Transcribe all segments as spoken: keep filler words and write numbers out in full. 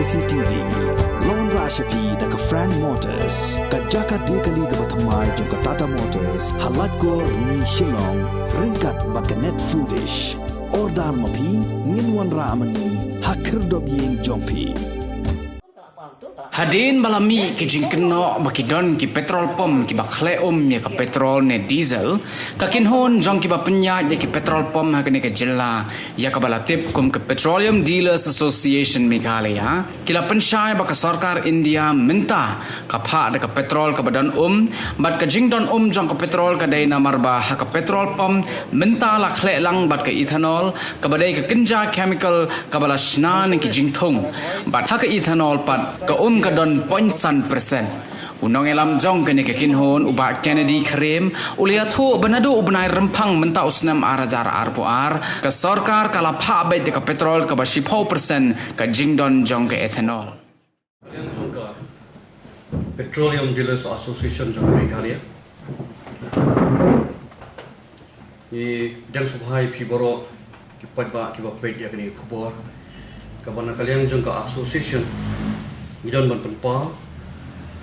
C T V. Long ra sha phi da ka Frank Motors, ka jaka de kali kaba thymmai jong ka Tata Motors, ha Laitkor, Rni, Shillong, ryngkat bad ka Net Foodish. Order ma phi, ngin wanrah ma ngi ha khyrdop ïing jong phi. Hadien ba la mih ki jingkynnoh ba ki don ki petrol pump kiba khleh um ïa ka petrol ne diesel, ka kynhun jong kiba pynïaid ïa ki petrol pump ha kane ka jylla, ïa kaba la tip kum ka Petroleum Dealers Association Meghalaya, ki la pynshai ba ka sorkar India mynta ka phah da ka petrol kaba don um, bad ka jingdon um jong ka petrol ka dei namar ba ha ka petrol pump mynta la khleh lang bad ka ethanol, kaba dei ka kynja chemical kaba la shna na ki jingthung. Bad ha ka ethanol pat ka um ka don point san percent. U nongïalam jong kane ka kynhun, u Bah Kennedy Kyrem, u la ïathuh ba naduh u bnai Rymphang mynta u snem ar hajar arphew ar, ka sorkar ka la phah beit da ka petrol kaba shiphew percent ka jingdon jong ka ethanol. Ka liang jong ka Petroleum Dealers Association jong Meghalaya, ngi dang sngewbha ïa phi baroh ki paidbah kiba peit ïa kane ka khubor. Kaba na ka liang jong ka association ngi don ban pynpaw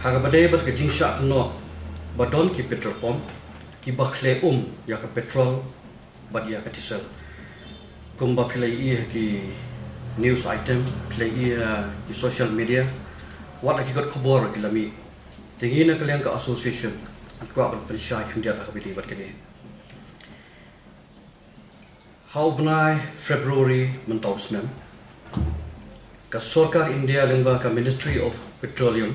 ha kaba dei bad ka jingshah kynnoh ba don ki petrol pump kiba khleh um ïa ka petrol bad ïa ka diesel. Kumba phi la ïohi ha ki news item, phi la ïohi ha ki social media, wat la ki kot khubor ki la mih. Te ngi na ka liang ka association ngi kwah ban pynshai khyndiat ha kaba ïadei bad kane. Ha u bnai February mynta u snem, ka sorkar India lyngba ka Ministry of Petroleum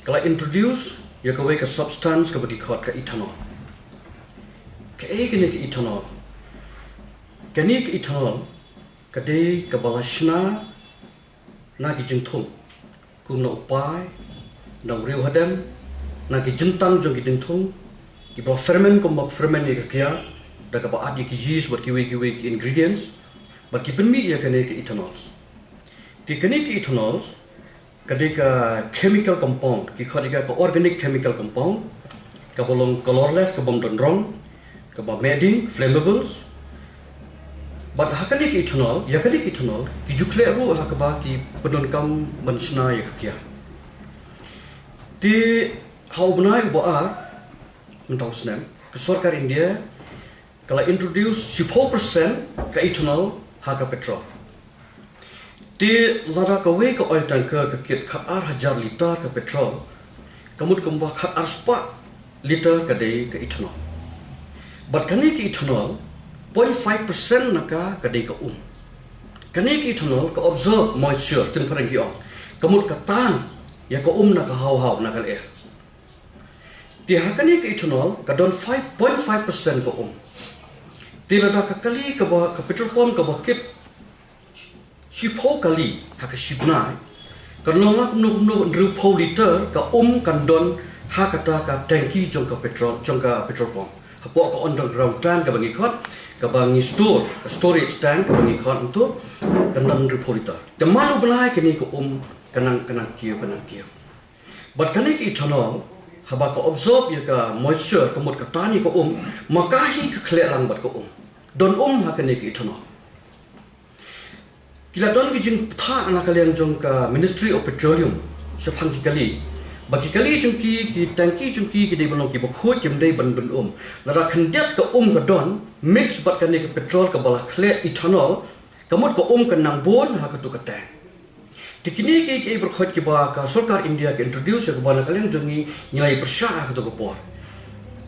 ka la introduce ïa kawei ka substance kaba ki khot ka ethanol. Kaei kane ka ethanol? Kane ka ethanol ka dei kaba la shna na ki jingthung, kum na u pai, na u riew hadem, na ki jingtang jong ki jingthung, kiba la ferment kumba ferment ïa ka kiar, da kaba add ïa ki yeast bad kiwei kiwei ki ingredients, bad ki pynmih ïa kane ka ethanols. Te kane ka ethanols ka dei ka chemical compound, ki khot ïa ka organic chemical compound, kaba long colorless, kabym don rong, kaba meh ding, flammables. Bad ha kane ka ethanol, ïa kane ka ethanol ki ju khleh ruh ha kaba ki pyndonkam ban shna ïa ka kiar. Te ha u bnai uba ar mynta u snem, ka sorkar India ka la introduce shiphew percent ka ethanol ha ka petrol. Te lada kawei ka oil tanker ka kit khat ar hajar litar ka petrol, ka mut kumba khat ar spah litar ka dei ka ethanol. Bad kane ka ethanol, point five percent na ka ka dei ka um. Kane ka ethanol ka absorb moisture, teng phareng ki ong, ka mut ka tan ïa ka um na ka haw haw, na ka lyer. Te ha kane ka ethanol ka don five point five percent ka um. Te lada ka kali kaba, ka petrol pump kaba kit shiphew kali ha ka shi bnai, kan long la kumno kumno hynriewphew litar ka um kan don ha kata ka tanki jong ka petrol, jong ka petrol pump. Hapoh ka underground tank kaba ngi khot, kaba ngi store, ka storage tank kaba ngi khot, hangto kan don hynriewphew litar. Te man u bnai kane ka um ka nang, ka nang kiew, ka nang kiew. Bad kane ka ethanol, haba ka absorb ïa ka moisture, ka mut ka tan ïa ka um, ma ka hi ka khleh lang bad ka um. Don um ha kane ka ethanol. Ki la don ki jingpynthah na ka liang jong ka Ministry of Petroleum shaphang ki kali, ba ki kali jong ki, ki tanki jong ki, ki dei ban long kiba khuid, kim dei ban, ban um. Lada khyndiat ka um ka don mix bad kane ka petrol kaba la khleh ethanol, ka mut ka um ka nang bun ha kato ka tank. Te kine ki, ki baroh kiba ka sorkar India ka introduce, kaba na ka liang jong ngi ngi la ïa pyrshah ha kato ka por.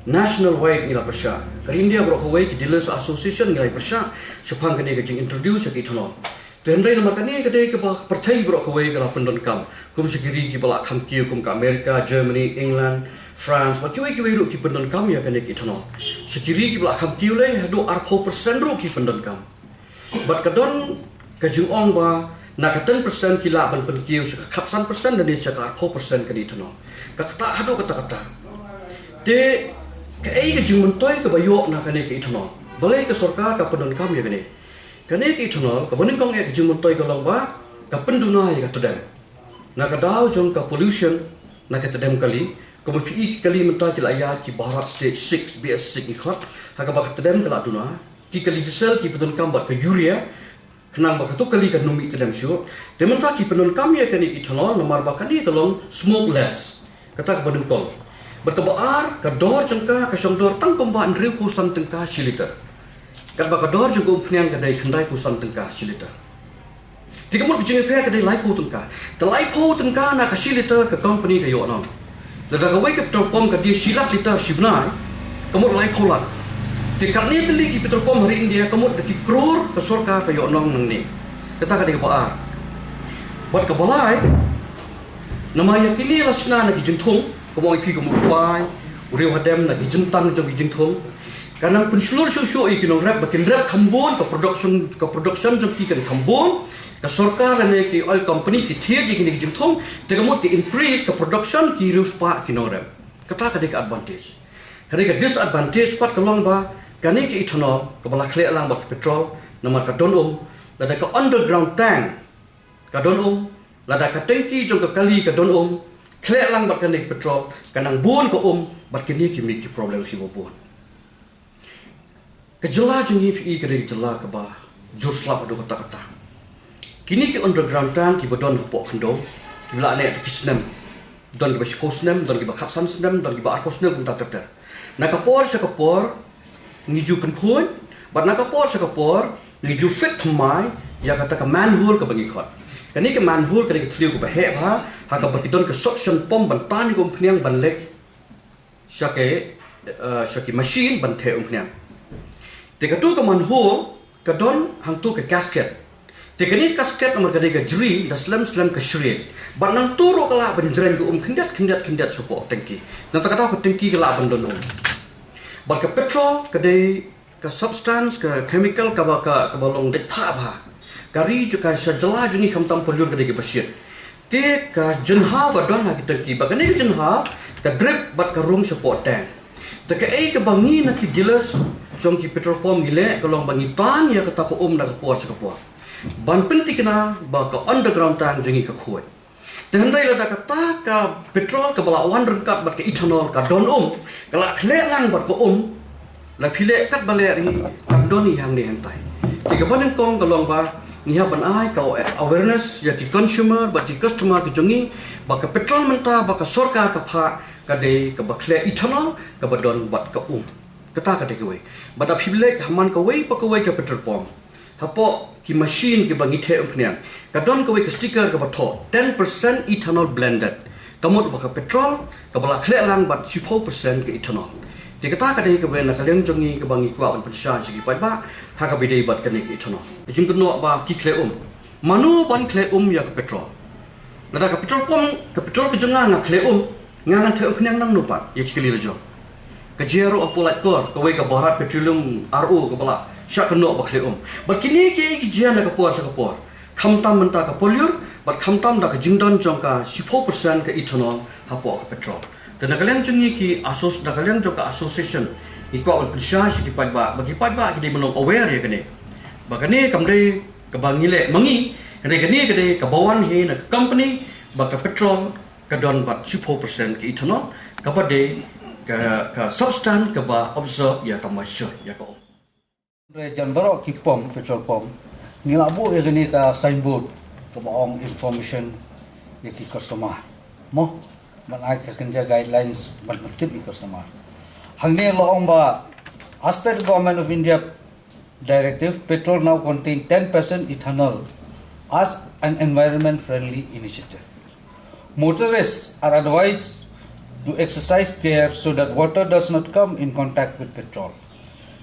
National wide ngi la pyrshah. Ka India baroh kawei, ki Dealers Association ngi la ïa pyrshah shaphang kane ka jing introduce ïa ka ethanol. Te hynrei namar kane ka dei kaba pyrthei baroh kawei ka la pyndonkam, kum sha ki ri kiba la kham kiew kum ka America, Germany, England, France, bad kiwei kiwei ruh ki pyndonkam ïa kane ka ethanol. Sha ki ri kiba la kham kiew lei haduh arphew percent ruh ki pyndonkam. Bad ka don ka jingong ba na ka ten percent ki lah ban pynkiew sha ka khatsan percent lane sha ka arphew percent kane ka ethanol. Ka ktah haduh katta katta. Te kaei ka jingmyntoi kaba ïoh na kane ka ethanol? Balei ka sorkar ka pyndonkam ïa kane? Kane ka ethanol kaba nyngkong eh ka jingmyntoi ka long ba ka pynduna ïa ka tdem. Na ka daw jong ka pollution na ka tdem kali, kumba phi i ki kali mynta ki la ïaid ki Bharat Stage six, B S six ngi khot, ha kaba ka tdem ka la duna, ki kali diesel ki pyndonkam bad ka urea, Khnang ba katu ka kali kan ym mih tdem shuh. Te mynta ki pyndonkam ïa kane ka ethanol namar ba kane ka long smokeless. Kata kaba nyngkong. Bad kaba ar, ka dor jong ka ka shong dor tang kumba hynriewphew san tyngka shi liter. Katba ka dor jong ka umphniang ka dei khyndaiphew san tyngka shi liter. Te ka mut ka jingïapher ka dei laiphew tyngka. Te laiphew tyngka na ka shi liter ka company ka ïoh nong. Lada kawei ka petrol pump ka die shi lak liter shi bnai, ka mut laiphew lak. Te katne tylli ki petrol pump ha ri India, ka mut da ki klur ka sorkar ka ïoh nong nangne. Kata ka dei kaba ar. Bad kaba lai, namar ïa kine la shna na ki jingthung, kumba ong ïa phi, ka mut u bai, u riew hadem, na ki jingtang jong ki jingthung. Ka nang pynshlur shuh shuh ïa ki nongrep ba kin rep kham bun, ka production, ka production jong ki kan kham bun. Ka sorkar lane ki oil company ki thied ïa kine ki jingthung, te ka mut ki increase ka production ki riewspah ki nongrep. Kata ka dei ka advantage. Ka dei ka disadvantage pat ka long ba kane ka ethanol kaba la khleh lang bad ka petrol, namar ka don um, lada ka underground tank ka don um, lada ka tengki jong ka kali ka don um, khleh lang bad kane ka petrol, ka nang bun ka um, bad kine ki mih ki problem kiba bun. Ka jylla jong ngi phi i ka dei ka jylla kaba jur slap haduh katta katta. Kine ki underground tank kiba don hapoh khyndew, kiba la neh da ki snem. Don kiba shiphew snem, don kiba khatsan snem, don kiba arphew snem, kumta ter ter. Na ka por sha ka por ngi ju pynkhuid, bad na ka por sha ka por ngi ju fit thymmai ïa kata ka manhole kaba ngi khot. Kane ka manhole ka dei ka thliew kaba heh bha, ha kaba ki don ka suction pump ban tan ïa ka umphniang ban leit sha ki, eh, sha ki machine ban theh umphniang. Te katu ka manhole ka don hangtu ka gasket. Te kane ka gasket namar ka dei ka jri, da slem slem ka shrieh. Bad nangtu ruh ka lah ban drain ka um khyndiat khyndiat khyndiat shapoh tengki. Nangta kata ka tengki ka lah ban don um. Bad ka petrol ka dei ka substance, ka chemical kaba, ka, kaba long dei thah bha. Ka ri jong, ka sha jylla jong ngi khamtam pollure ka dei kaba shit. Te ka jinghaw ka don ha ki tengki, bad kane ka jinghaw ka drip bad ka rung shapoh tank. Te kaei kaba ngi na ki dealers jong ki petrol pump ngi leh ka long ba ngi tan ïa kata ka um na ka por sha ka por, ban pynthikna ba ka underground tank jong ngi ka khuid. Te hynrei lada kata ka petrol kaba la wan ryngkat bad ka ethanol ka don um, ka la khleh lang bad ka um, la phi leh katba leh hi, kan don hi hangne hangtai. Te kaba nyngkong ka long ba ngi hap ban ai ka awareness ïa ki consumer bad ki customer ki jong ngi ba ka petrol mynta ba ka sorkar ka phah ka dei kaba khleh ethanol kaba don bad ka um. Kata ka dei kawei. Bad da phi leit ha man kawei pa kawei ka petrol pump, hapoh ki machine kiba ngi theh umphniang, ka don kawei ka sticker kaba thoh ten percent ethanol blended. Ka mut ba ka petrol kaba la khleh lang bad shiphew percent ka ethanol. Te kata ka dei kaba na ka liang jong ngi kaba ngi kwah ban pynshai sha ki paidbah ha kaba ïadei bad kane ka ethanol. Ka jingkynnoh ba ki khleh um, mano ban khleh um ïa ka petrol? Lada ka petrol pump, ka petrol ka jong nga nga khleh um, nga ngan theh umphniang nangno pat ïa ki kali la jong? Ka jia ruh hapoh Laitkor, kawei ka Bharat Petroleum R O kaba la shah kynnoh ba khleh um. Bad kine kiei ki jia na ka por sha ka por, khamtam mynta ka pollure bad khamtam da ka jingdon jong ka shiphew percent ka ethanol hapoh ka petrol. Te na ka liang jong ngi ki asso-, na ka liang jong ka association, ngi kwah ban pynshai sha ki paidbah ba ki paidbah ki dei ban long aware ïa kane. Ba kane kam dei kaba ngi leh ma ngi, hynrei kane ka dei kaba wan hi na ka company ba ka petrol ka don bad shiphew percent ka ethanol, kaba dei ka, ka substance kaba absorb ïa ka moisture, ïa ka um. Hynrei jan baroh ki pump, petrol pump, ngi la buh ïa kane ka signboard kaba ong information ïa ki customer. Mo, ban ai ka kynja guidelines ban pyntip ïa ki customer. Hangne la ong ba, as per the Government of India directive, petrol now contain ten percent ethanol as an environment friendly initiative. Motorists are advised to exercise care so that water does not come in contact with petrol.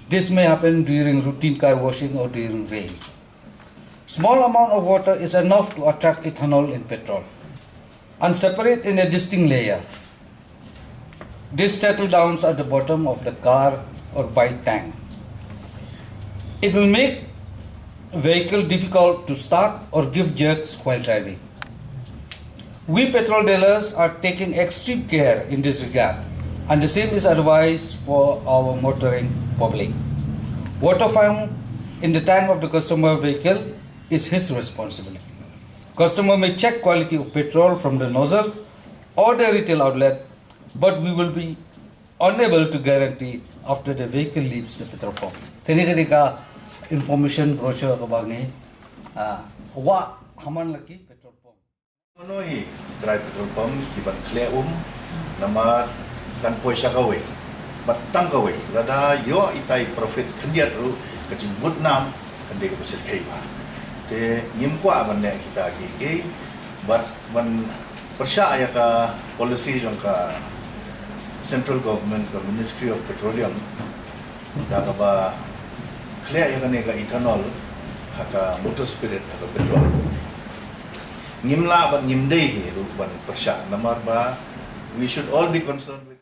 This may happen during routine car washing or during rain. Small amount of water is enough to attract ethanol in petrol and separate in a distinct layer. This settle downs at the bottom of the car or bike tank. It will make vehicle difficult to start or give jerks while driving. We petrol dealers are taking extreme care in this regard, and the same is advised for our motoring public. Water found in the tank of the customer vehicle is his responsibility. Customer may check quality of petrol from the nozzle or the retail outlet, but we will be unable to guarantee after the vehicle leaves the petrol pump. Kane ka dei ka information brochure kaba ngi Ah, wah haman la ki petrol pump. Mano hi ki trai petrol pump ki ban khleh um, namar kan poi sha kawei bad tang kawei. Lada ïoh itai profit khyndiat ruh, ka jingbud nam kan dei kaba shyrkhei bha. Te ngim kwah ban leh kita kiei kiei bad ban pyrshah ïa ka policy jong ka central government, ka Ministry of Petroleum, da kaba khleh ïa kane ka ethanol ha ka motor spirit, ha ka petrol. Ngim lah bad ngim dei hi ruh ban pyrshah, namar ba we should all be concerned with